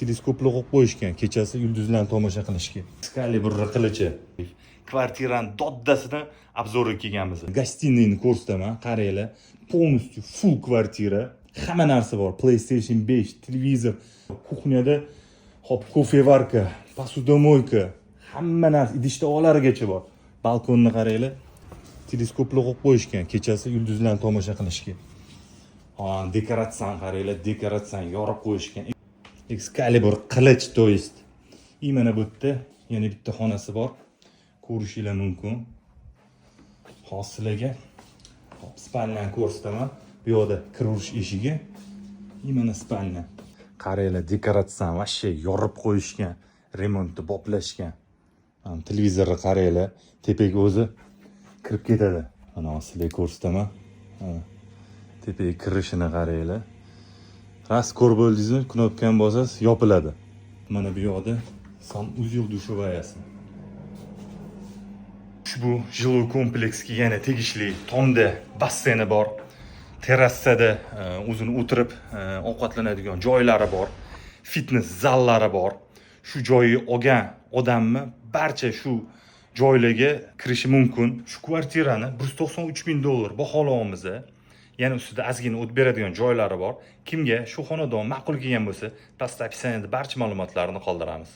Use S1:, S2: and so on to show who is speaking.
S1: Teleskoplar qo'yib qo'yishgan, kechasi yulduzlarni tomosha qilishga. Excalibur qilichi. Kvartirani doddasini обзор ga kelganmiz. Гостиный ni ko'rsataman, qaranglar. Полностью full kvartira. Hamma narsa bor. PlayStation 5, televizor, кухня da hop кофеварка, посудомойка, hamma narsa, idish tovoqlarigacha bor. Balkonni qaranglar. Teleskoplar qo'yib qo'yishgan, kechasi yulduzlarni tomosha qilishga. Ha, dekoratsiyani qaranglar, dekoratsiyani yorib qo'yishgan. Excalibur qilich, то есть. И mana bu yerda yana bitta xonasi bor. Ko'rishinglar mumkin. Hozir sizlarga hop спальня ni ko'rsataman. Bu yoqda kiraverish eshigi. И mana спальня. Qaranglar, dekoratsiyani вообще yorib qo'yishgan, remontni boplashgan. Mana televizorni qaranglar, tepaga o'zi kirib ketadi. Mana hozir sizlarga ko'rsataman. Mana tepaga kirishini qaranglar. Rost ko'rib bo'ldingizmi? Knopkani bosasiz, yopiladi. Mana bu yoqda санузел, душевая si. Ushbu жилой kompleksga yana tegishli tomda basseyni bor. Terrasada o'zini o'tirib ovqatlanadigan joylari bor. Fitness zallari bor. Shu joyni olgan odamni barcha shu joylarga kirishi mumkin. Shu kvartirani 193 ming dollar baholayapmiz. Yana ustida ozgina o't beradigan joylari bor. Kimga shu xonadon ma'qul kelgan bo'lsa, pastda описание da barcha ma'lumotlarni qoldiramiz.